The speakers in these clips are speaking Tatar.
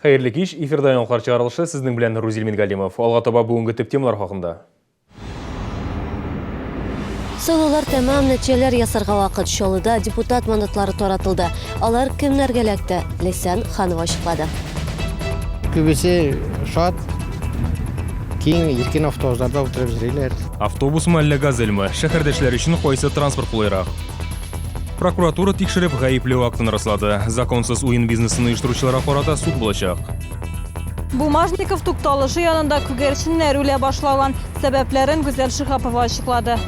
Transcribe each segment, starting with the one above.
Хәерле кич, эфирда яңалыклар чыгарылышы, сезнең белән Рузил Мингалимов. Алга таба бүгенге төп темалар хакында. Сайлаулар тәмам, нәтиҗәләр ясарга вакыт. Чаллыда депутат мандатлары таратылды. Алар кемнәргә эләкте? Ләйсән Ханова ачыклады. Күбесе шат, киң, иркен автобусларда утырып йөриләр. Автобусмы әллә газельмы? Шәһәрдәшләр өчен кайсы транспорт кулайрак? Прокуратура тикшереп гаепләү актын раслады. Законсыз уен бизнесын оештыручыларга карата суд булачак. Бумажников тукталышы янында күгәрченнәр үлә башлаган. Сәбәпләрен Гүзәл Шиһапова ачыклады.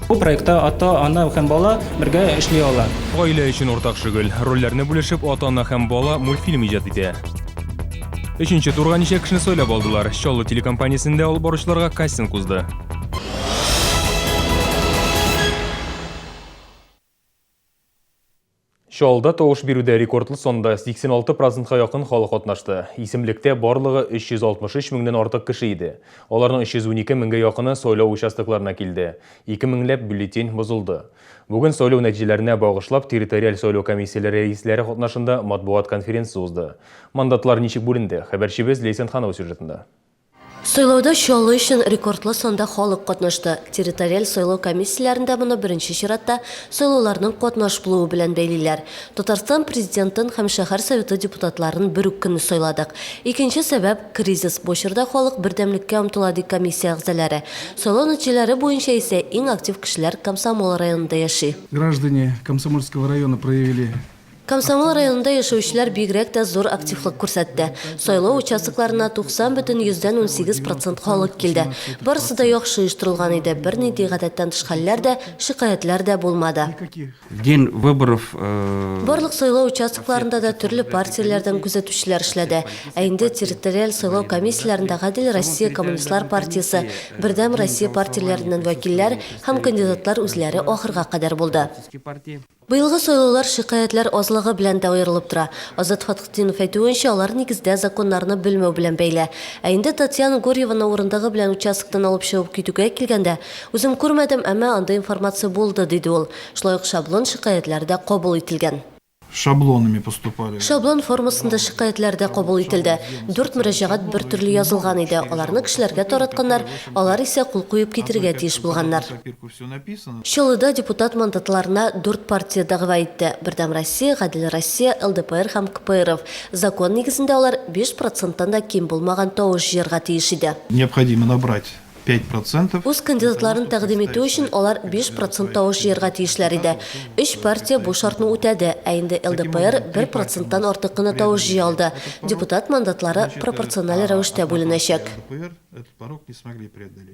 Бу проектта ата, ана һәм бала бергә эшли ала. Гаилә өчен уртак шөгыль. Рольләрне бүлешеп, ата-ана һәм бала мультфильм иҗат итә. Өченче турга ничә кешене сайлап алдылар? Чаллы телекомпаниясендә алып баручыларга кастинг узды. Чаллыда тавыш бирүдә рекордлы санда 86 процентка якын халык катнашты. Исемлектә барлыгы 363 меңнән артык кеше иде. Аларның 312 меңгә якыны сайлау участокларына килде. 2 меңләп бюллетень бозылды. Бүген сайлау нәтиҗәләренә багышлап территориаль сайлау комиссияләре рәисләре катнашында матбугат конференциясе узды. Мандатлар ничек бүленде? Хәбәрчебез Ләйсән Ханова сюжетында. Сайлауда Чаллы өчен рекордлы санда халык катнашты. Территориаль сайлау комиссияләрендә моны беренче чиратта сайлауларның катнаш булуы белән бәйлиләр. Татарстан Президентын һәм шәһәр Советы депутатларын бер үк көнне сайладык. Икенче сәбәп, кризис. Бу чорда халык бердәмлеккә омтыла, ди комиссия әгъзалары. Сайлау нәтиҗәләре буенча исә иң актив кешеләр Комсомол районында яши. Граждане Комсомольского района проявили Комсомол районында яшәүчеләр бигрәк тә зур активлык күрсәтте. Сайлау участокларына 90,18 процент халык килде. Барысы да яхшы оештырылган иде, бернинди гадәттән тыш хәлләр дә, шикаятьләр дә булмады. В день выборов. Барлык сайлау участокларында да төрле партияләрдән күзәтүчеләр эшләде. Ә инде территориаль сайлау комиссияләрендә Гадел Россия Коммунистлар партиясе, Бердәм Россия партияләреннән вәкилләр һәм кандидатлар үзләре ахырга кадәр булды. Быелгы сайлаулар шикаятьләр азлыгы белән дә аерылып тора. Азат Фәтхетдинов әйтүенчә, алар нигездә законнарны белмәү белән бәйле. Ә инде Татьяна Гурьеваны урындыгы белән участоктан алып чыгып китүгә килгәндә, үзем күрмәдем, әмма андый информация булды, диде ул. Шулай ук шаблон шикаятьләр дә кабул ителгән. Шаблонами поступали. Шаблон формасында шикаятьләр дә кабул ителде. Дүрт мөрәҗәгать бертөрле язылган иде, аларны кешеләргә таратканнар, алар исә кул куеп китерергә тиеш булганнар. Чаллыда депутат мандатларына дүрт партия дәгъва итте, Бердәм Россия, Гадел Россия, ЛДПР һәм КПРФ. Закон нигезендә алар биш проценттан да ким булмаган тавыш җыярга тиеш иде. Необходимо набрать 5 процентов. Үз кандидатларын тәкъдим итү өчен алар 5 процент тавыш җыярга тиешләр иде. Өч партия бу шартны үтәде, ә инде ЛДПР бер проценттан артык кына тавыш җыя алды. Депутат мандатлары пропорциональ рәвештә бүленәчәк.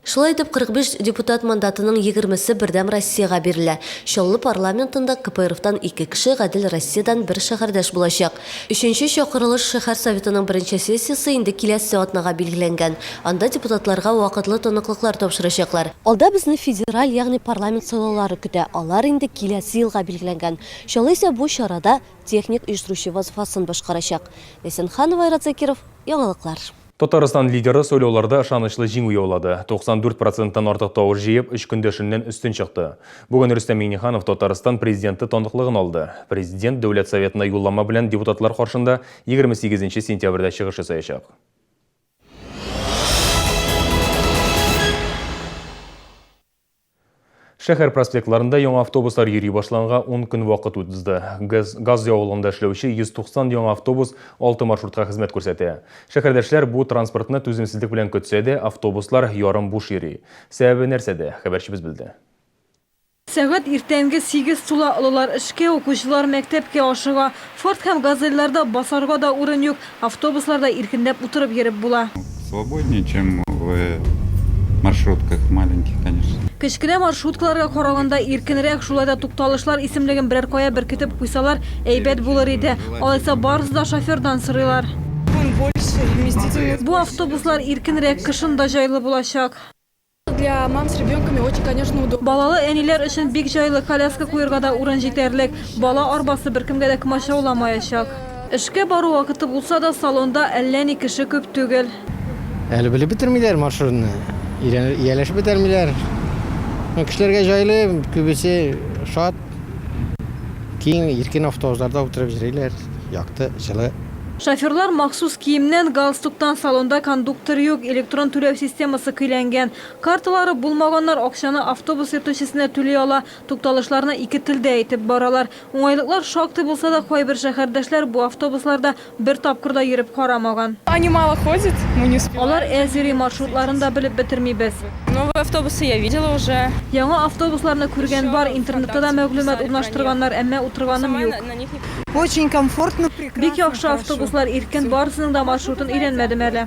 Шулай итеп, 45 депутат мандатының егермесе Бердәм Россиягә бирелә. Чаллы парламентында КПРФтан ике кеше, Гадел Россиядән бер шәһәрдәш булачак. Өченче чакырылыш шәһәр Советының беренче сессиясе инде киләсе атнага билгеләнгән. Анда депутатларга вакытлы таныклыклар тапшырачаклар. Алда безне федераль, ягъни парламент сайлаулары көтә. Алар инде киләсе елга билгеләнгән. Чаллы исә бу чарада техник оештыручы вазыйфасын башкарачак. Ләйсән Ханова, Айрат Закиров, Яңалыклар. Татарстан лидеры сайлауларда ышанычлы җиңү яулады. 94 проценттан артык тавыш җыеп, өч көндәшеннән өстен чыкты. Бүген Рөстәм Миңнеханов Татарстан Президенты таныклыгын алды. Президент Дәүләт Советына юллама белән депутатлар каршында 28 сентябрьдә чыгыш ясаячак. Шәһәр проспектларында яңа автобуслар йөри башланга 10 көн вакыт узды. Газ, газ ягулыгында эшләүче 190 яңа автобус 6 маршрутка хезмәт күрсәтә. Шәһәрдәшләр бу транспортны түземсезлек белән көтсә дә, автобуслар ярым буш йөри. Сәбәбе нәрсәдә? Хәбәрчебез белде. Сәгать иртәнге сигез тула, олылар эшкә, укучылар мәктәпкә ашыга. Форд һәм Газельләрдә басарга да урын юк, автобусларда иркенләп утырып йөреп була. Свободнее, чем в маршрутках маленьких, конечно. Кечкенә маршруткаларга караганда иркенрәк, шулай да тукталышлар исемлеген берәр кая беркетеп куйсалар, әйбәт булыр иде. Алайса барысы да шофердан сорыйлар. Бу автобуслар иркенрәк, кышын да җайлы булачак. Для мам с ребенками очень, конечно, удобно. Балалы әниләр өчен бик җайлы, коляска куерга да урын җитәрлек. Бала арбасы беркемгә дә комачауламаячак. Эшкә бару вакыты булса да, салонда әллә ни кеше күп түгел. Әле белеп бетермиләр маршрутны, ияләшеп бетермиләр. Кешеләргә җайлы, күбесе шат, киң, иркен автобусларда утырып йөриләр, якты, җылы. Шоферлар махсус киемнән, галстуктан, салонда кондуктор юк, электрон түләү системасы көйләнгән. Карталары булмаганнар акчаны автобус йөртүчесенә түли ала. Тукталышларны ике телдә әйтеп баралар. Уңайлыклар шактый булса да, кайбер шәһәрдәшләр бу автобусларда бер тапкыр да йөреп карамаган. Они мало ходят, мы не успеваем. Алар әз йөри, маршрутларын да белеп бетермибез. Новые автобусы я видела уже. Яңа автобусларны күргән бар, интернетта да мәгълүмат урнаштырганнар, әмма утырганым юк. Очень комфортно, прекрасно. Бик яхшы автобуслар, иркен, барысының да маршрутын өйрәнмәдем әле.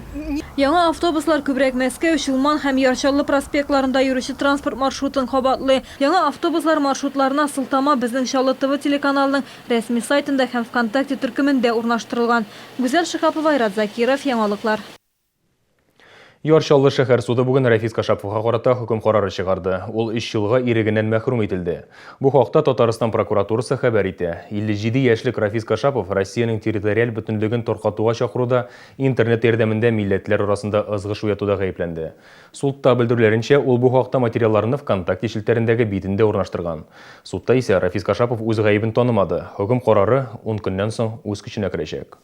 Яңа автобуслар күбрәк Мәскәү, Чулман һәм Яр Чаллы проспектларында йөрүче транспорт маршрутын кабатлый. Яңа автобуслар маршрутларына сылтама безнең Чаллы ТВ телеканалының рәсми сайтында һәм ВКонтакте төркемендә урнаштырылган. Гүзәл Шиһапова, Айрат Закиров, Яңалыклар. Яр Чаллы шәһәр суды бүген Рәфис Кашаповка карата хөкем карары чыгарды. Ул 3 елга ирегеннән мәхрүм ителде. Бу хакта Татарстан прокуратурасы хәбәр итә. 57 яшьлек Рафис Кашапов Россиянең территориаль бөтенлеген таркатуга чакыруда, интернет ярдәмендә милләтләр арасында ызгыш уятуда гаепләнде. Судта белдерүләренчә, ул бу хакта материалларны ВКонтакте челтәрендәге битендә урнаштырган. Судта исә Рафис Кашапов үз гаебен танымады. Хөкем карары ун көннән соң үз көченә керәчәк.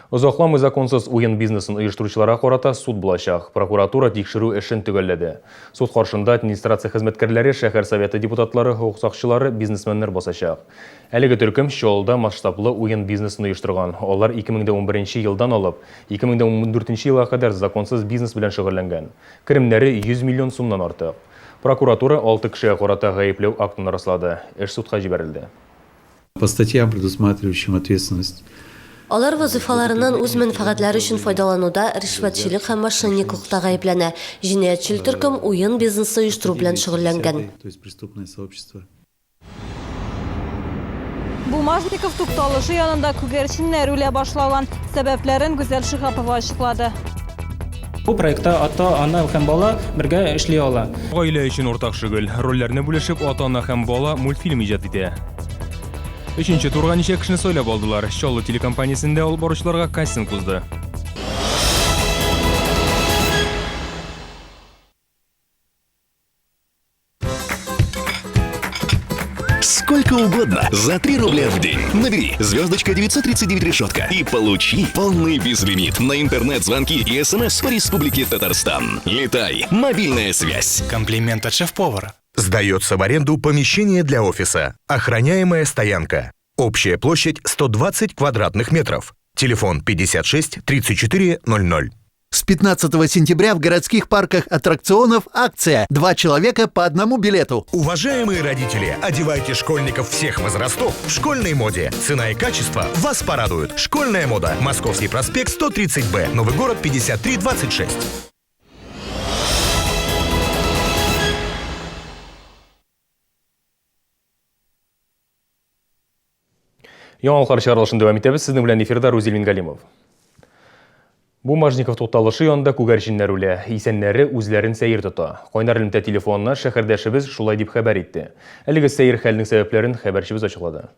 Озакламый законсыз уен бизнесын оештыручыларга карата суд булачак. Прокуратура тикшерү эшен төгәлләде. Суд каршында администрация хезмәткәрләре, шәһәр советы депутатлары, хокук сакчылары, бизнесменнар басачак. Әлеге төркем Чаллыда масштаблы уен бизнесын оештырган. Алар 2011 елдан алып 2014 елга кадәр законсыз бизнес белән шөгыльләнгән. Керемнәре 100 миллион сумнан артык. Прокуратура алты кешегә карата гаепләү актын раслады. Эш судка җибәрелде. По статьям, предусматривающим ответственность. Алар вазыйфаларыннан үз мәнфәгатьләре өчен файдалануда, ришвәтчелек һәм мошенниклыкта гаепләнә. Җинаятьчел төркем уен бизнесы оештыру белән шөгыльләнгән. Бумажников тукталышы янында күгәрченнәр үлә башлаган. Сәбәпләрен Гүзәл Шиһапова ачыклады. Бу проектта ата, ана һәм бала бергә эшли ала. Гаилә өчен уртак шөгыль. Рольләрне бүлешеп, ата-ана һәм бала мультфильм иҗат итә. Өченче турга ничә кешене сайлап алдылар? Чаллы телекомпаниясендә алып баручыларга кастинг узды. Сколько угодно за 3 рубля в день. Набери звездочка 939 решетка и получи полный безлимит на интернет-звонки и смс по Республике Татарстан. Летай. Мобильная связь. Комплимент от шеф-повара. Сдается в аренду помещение для офиса. Охраняемая стоянка. Общая площадь 120 квадратных метров. Телефон 56 34 00. С 15 сентября в городских парках аттракционов акция «Два человека по одному билету». Уважаемые родители, одевайте школьников всех возрастов в школьной моде. Цена и качество вас порадуют. Школьная мода. Московский проспект 130Б. Новый город 5326. Яңалыклар чыгарылышын дәвам итәбез. Сезнең белән эфирда Рузил Мингалимов. Бумажников тукталышы янында күгәрченнәр үлә. Исәннәре үзләрен сәер тота. Кайнар элемтә телефонына шәһәрдәшебез шулай дип хәбәр итте. Әлеге сәер хәлнең сәбәпләрен хәбәрчебез ачыклады.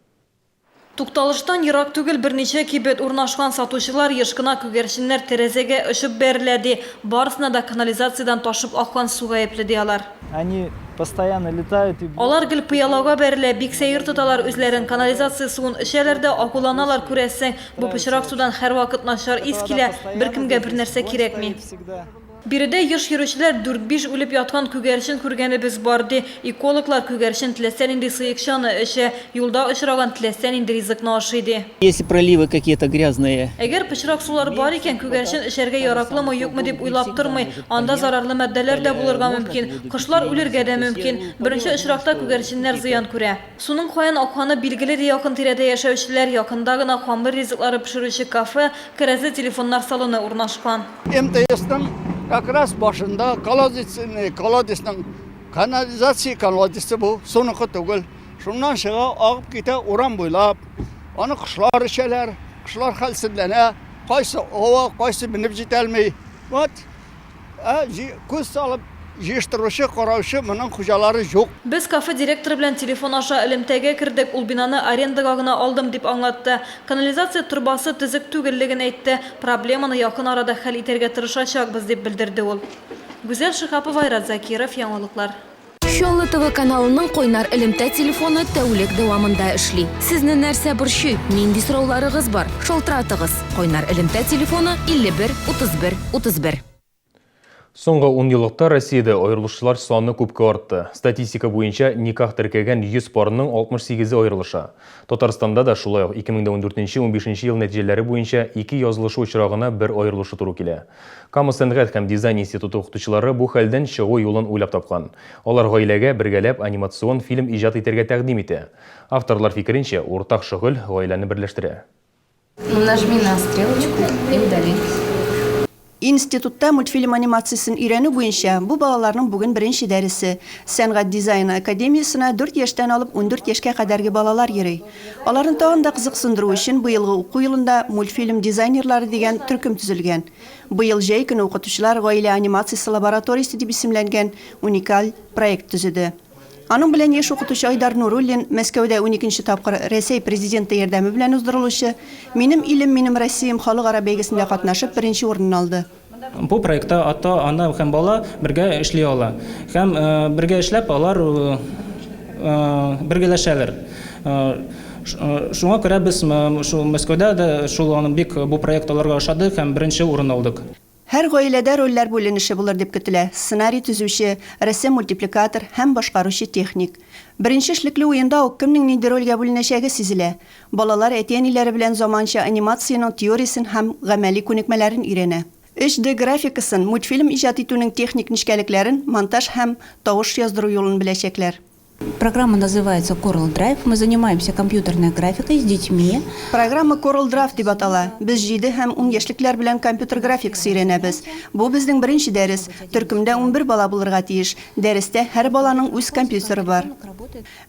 Тукталыштан ерак түгел берничә кибет урнашкан сатучылар еш кына күгәрченнәр тәрәзәгә очып бәрелә ди. Барысына да канализациядән ташып аккан су гаепле ди алар. Они постоянно летают и... Алар гел пыялага бәрелә, бик сәер тоталар үзләрен. Канализация суын эчәләр дә, агуланалар, күрәсең. Бу пычрак судан һәрвакыт начар ис килә, беркемгә бернәрсә кирәкми. Биредә еш йөрүчеләр дүрт-биш үлеп яткан күгәрчен күргәнебез бар, ди. Экологлар күгәрчен теләсә нинди сыекчаны эчә, юлда очраган теләсә нинди ризыкны ашый, ди. Если проливы какие-то грязные. Әгәр пычрак сулар бар икән, күгәрчен эчәргә яраклымы, юкмы дип уйлап тормый. Анда зарарлы матдәләр дә булырга мөмкин. Кошлар үлергә дә мөмкин. Беренче очракта күгәрченнәр зыян күрә. Суның каян акканы билгеле, ди якын-тирәдә яшәүчеләр. Якында гына камыр ризыклары пешерүче кафе, кәрәзле телефоннар салоны урнашкан. МТСның как раз башында колодец, колодецның канализация колодецы бу, суныкы түгел. Шуннан чыга, агып китә урам буйлап. Аны кошлар эчәләр, кошлар хәлсезләнә, кайсы ава, кайсы менеп җитәлми. Вот Ә күз салып җыештыручы, караучы моның хуҗалары юк. Без кафе директоры белән телефон аша элемтәгә кердек, ул бинаны арендага гына алдым, дип аңлатты. Канализация торбасы төзек түгеллеген әйтте. Проблеманы якын арада хәл итәргә тырышачакбыз, дип белдерде ул. Гүзәл Шиһапова, Айрат Закиров, Яңалыклар. Чаллы ТВ каналының кайнар элемтә телефоны тәүлек дәвамында эшли. Сезне нәрсә борчый, нинди сорауларыгыз бар? Шалтыратыгыз. Кайнар элемтә телефоны 51 31 31. Соңгы унъеллыкта Россиядә аерылышучылар саны күпкә артты. Статистика буенча, никах теркәгән 100 парның 68-е аерылыша. Татарстанда да шулай ук 2014-унбишенче ел нәтиҗәләре буенча ике язылышу очрагына бер аерылышу туры килә. Кама сәнгать һәм дизайн институты укытучылары бу хәлдән чыгу юлын уйлап тапкан. Алар гаиләгә бергәләп анимацион фильм иҗат итәргә тәкъдим итә. Авторлар фикеренчә, уртак шөгыль гаиләне берләштерә. Ну, нажми на стрелочку и удали. Институтта мультфильм анимациясен өйрәнү буенча бу балаларның бүген беренче дәресе. Сәнгать дизайны академиясенә дүрт яшьтән алып 14 яшькә кадәрге балалар йөри. Аларны тагын да кызыксындыру өчен быелгы уку елында Мультфильм дизайнерлары дигән төркем төзелгән. Быел җәй көне укытучылар Гаилә анимациясе лабораториясе дип исемләнгән уникаль проект төзеде. Аның белән яшь укытучы Айдар Нуруллин Мәскәүдә уникенче тапкыр Рәсәй Президенты ярдәме белән уздырылучы Минем илем, минем Россиям халыкара бәйгесендә катнашып беренче урынны алды. Бу проектта ата, ана һәм бала бергә эшли ала. Һәм бергә эшләп алар бергәләшәләр. Шуңа күрә без шул Мәскәүдә дә шул аның бик бу проект аларга ошады һәм беренче урын алдык. Һәр гаиләдә рольләр бүленеше булыр дип көтелә, сценарий төзүче, рәссам-мультипликатор һәм башкаручы техник. Беренче эшлекле уенда ук кемнең нинди рольгә бүленәчәге сизелә. Балалар әти-әниләре белән заманча анимациянең теориясен һәм гамәли күнекмәләрен өйрәнә. Өч Д графикасын, мультфильм иҗат итүнең техник нечкәлекләрен, монтаж һәм тавыш яздыру юлын беләчәкләр. Программа называется Corel Drive. Мы занимаемся компьютерной графикой с детьми. Программа Corel Draft дип атала. Без җиде һәм ун яшьлекләр белән компьютер графикасы өйрәнәбез. Бу безнең беренче дәрес. Төркемдә 11 бала булырга тиеш. Дәрестә һәр баланың үз компьютеры бар.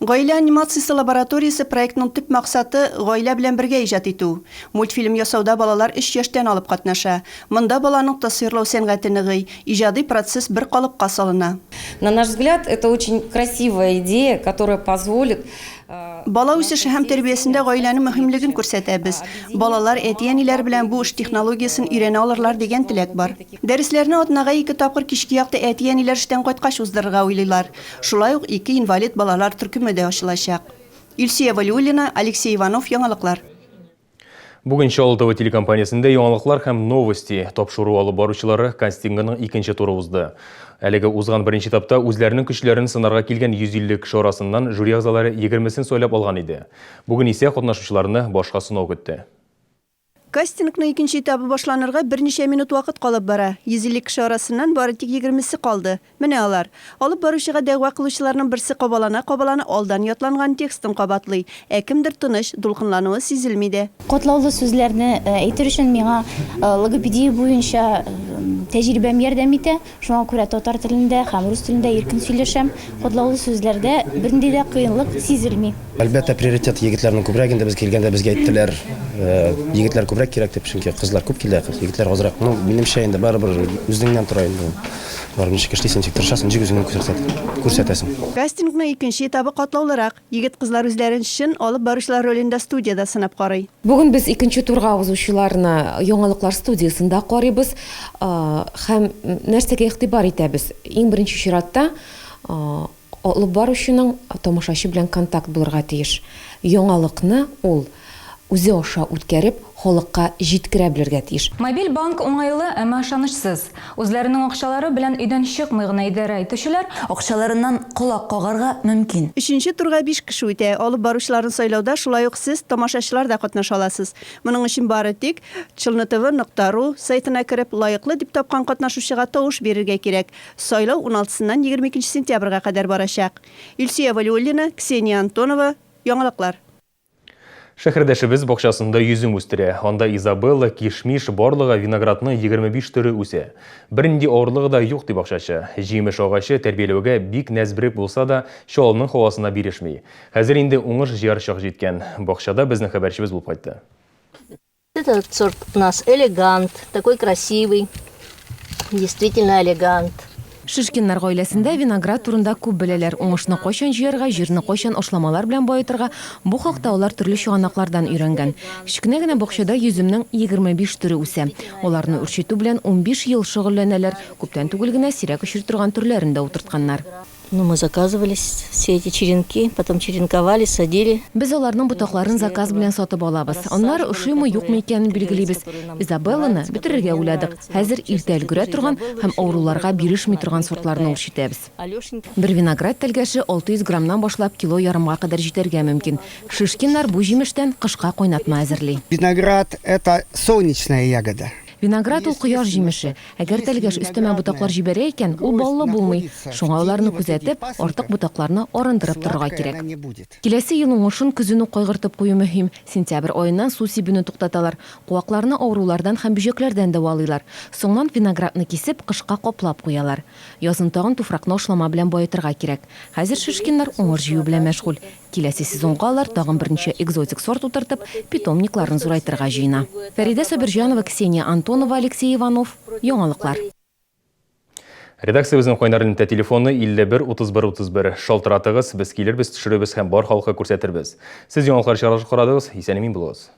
Гаилә анимациясе лабораториясе проектының төп максаты, гаилә белән бергә иҗат итү. Мультфильм ясауда балалар өч яшьтән алып катнаша. Монда баланың тасвирлау сәнгате ныгый, иҗади процесс бер калыпка салына. На наш взгляд, это очень красивая идея, которая позволит э, Бала үсеше һәм тәрбиясендә гаиләнең мөһимлеген күрсәтәбез. Балалар әти-әниләре белән бу эш технологиясен өйрәнә алырлар дигән теләк бар. Дәресләрне атнага ике тапкыр кичке якта әти-әниләр эштән кайткач уздырырга уйлыйлар. Шулай ук ике инвалид балалар төркеме дә ачылачак. Илсөя Вәлиуллина, Алексей Иванов, Яңалыклар. Бүген Чаллы ТВ телекомпаниясендә яңалыклар һәм новости тапшыру алып баручылары кастингының икенче туры узды. Әлеге узган беренче этапта үзләренең көчләрен сынарга килгән 150 кеше арасыннан жюри әгъзалары егермесен сайлап алган иде. Бүген исә катнашучыларны башка сынау көтте. Кастингның икенче этабы башланырга берничә минут вакыт калып бара. 150 кеше арасыннан бары тик егермесе калды. Менә алар. Алып баручыга дәгъва кылучыларның берсе кабалана-кабалана алдан ятланган текстын кабатлый, ә кемдер тыныч, дулкынлануы сизелми дә. Катлаулы сүзләрне әйтер өчен миңа логопедия буенча тәҗрибәм ярдәм итә. Шуңа күрә татар телендә һәм рус телендә иркен сөйләшәм. Катлаулы сүзләрдә бернинди дә кыенлык сизелми. Әлбәттә, приоритет егетләрнең күбрәк инде, без килгәндә безгә әйттеләр, егетләр күбрәк кирәк дип, чөнки кызлар күп килә, егетләр азрак. Ну, минемчә инде барыбер үзеңнән тора инде ул. Барыбер ничек эшлисең, ничек тырышасың, ничек үзеңне күрсәтәсең. Кастингның икенче этабы катлаулырак. Егет-кызлар үзләрен чын алып баручылар ролендә студиядә сынап карый. Бүген без икенче турга узучыларны яңалыклар студиясендә карыйбыз һәм нәрсәгә игътибар итәбез? Иң беренче чиратта, Алып баручының тамашачы белән контакт булырга тиеш. Яңалыкны ул үзе аша үткәреп, халыкка җиткерә белергә тиеш. Мобиль банк уңайлы, әмма ышанычсыз. Үзләренең акчалары белән өйдән чыкмый гына идарә итүчеләр акчаларыннан колак кагарга мөмкин. Өченче турга биш кеше үтә. Алып баручыларны сайлауда шулай ук сез, тамашачылар да катнаша аласыз. Моның өчен бары тик челнытв нокта ру сайтына кереп, лаеклы дип тапкан катнашучыга тавыш бирергә кирәк. Сайлау уналтысыннан 22 сентябрьгә кадәр барачак. Илсөя Вәлиуллина, Ксения Антонова, Яңалыклар. Шәһәрдәшебез бакчасында йөзем үстерә. Анда изабелла, кишмиш, барлыгы виноградның 25 төре үсә. Бернинди авырлыгы да юк, ди бакчачы. Җимеш агачы тәрбияләүгә бик нәзберек булса да, Чаллының һавасына бирешми. Хәзер инде уңыш җыяр чак җиткән. Бакчада безнең хәбәрчебез булып кайтты. Этот сорт у нас элегант, такой красивый, действительно элегант. Шишкиннар гаиләсендә виноград турында күп беләләр. Уңышны кайчан җыярга, җирне кайчан ашламалар белән баетырга, бу хакта алар төрле чыганаклардан өйрәнгән. Кечкенә генә бакчада йөземнең 25 төре үсә. Аларны үрчетү белән 15 ел шөгыльләнәләр, күптән түгел генә сирәк очрый торган төрләрен дә утыртканнар. Ну, мы заказывали все эти черенки, потом черенковали, садили. Без аларның ботакларын заказ белән сатып алабыз. Аннары ошыймы, юкмы икәнен билгелибез. Изабелланы бетерергә уйладык. Хәзер иртә өлгерә торган һәм авыруларга бирешми торган сортларны үрчетәбез. Бер виноград тәлгәше 600 граммнан башлап кило ярымга кадәр җитәргә мөмкин. Шишкиннар бу җимештән кышка кайнатма әзерли. Виноград, это солнечная ягода. Виноград ул кояш җимеше. Әгәр тәлгәш өстәмә ботаклар җибәрә икән, ул баллы булмый. Шуңа аларны күзәтеп, артык ботакларны арындырып торырга кирәк. Киләсе ел уңышын көзен үк кайгыртып кую мөһим. Сентябрь аеннан су сибүне туктаталар. Куакларны авырулардан һәм бөҗәкләрдән дәвалыйлар. Соңыннан виноградны кисеп, кышка каплап куялар. Язын тагын туфракны ашлама белән баетырга кирәк. Хәзер Шишкиннар уңыш җыю белән мәшгуль. Киләсе сезонга алар тагын берничә экзотик сорт утыртып, питомникларын зурайтырга җыена. Фәридә Сабирҗанова, Ксения Антонова, Алексей Иванов. Яңалыклар. Редакциябезнең кайнар элемтә телефоны 51 31 31. Шалтыратыгыз, без килербез, төшерербез һәм бар халыкка күрсәтербез. Сез яңалыклар чыгарылышы карадыгыз, исән-имин булыгыз.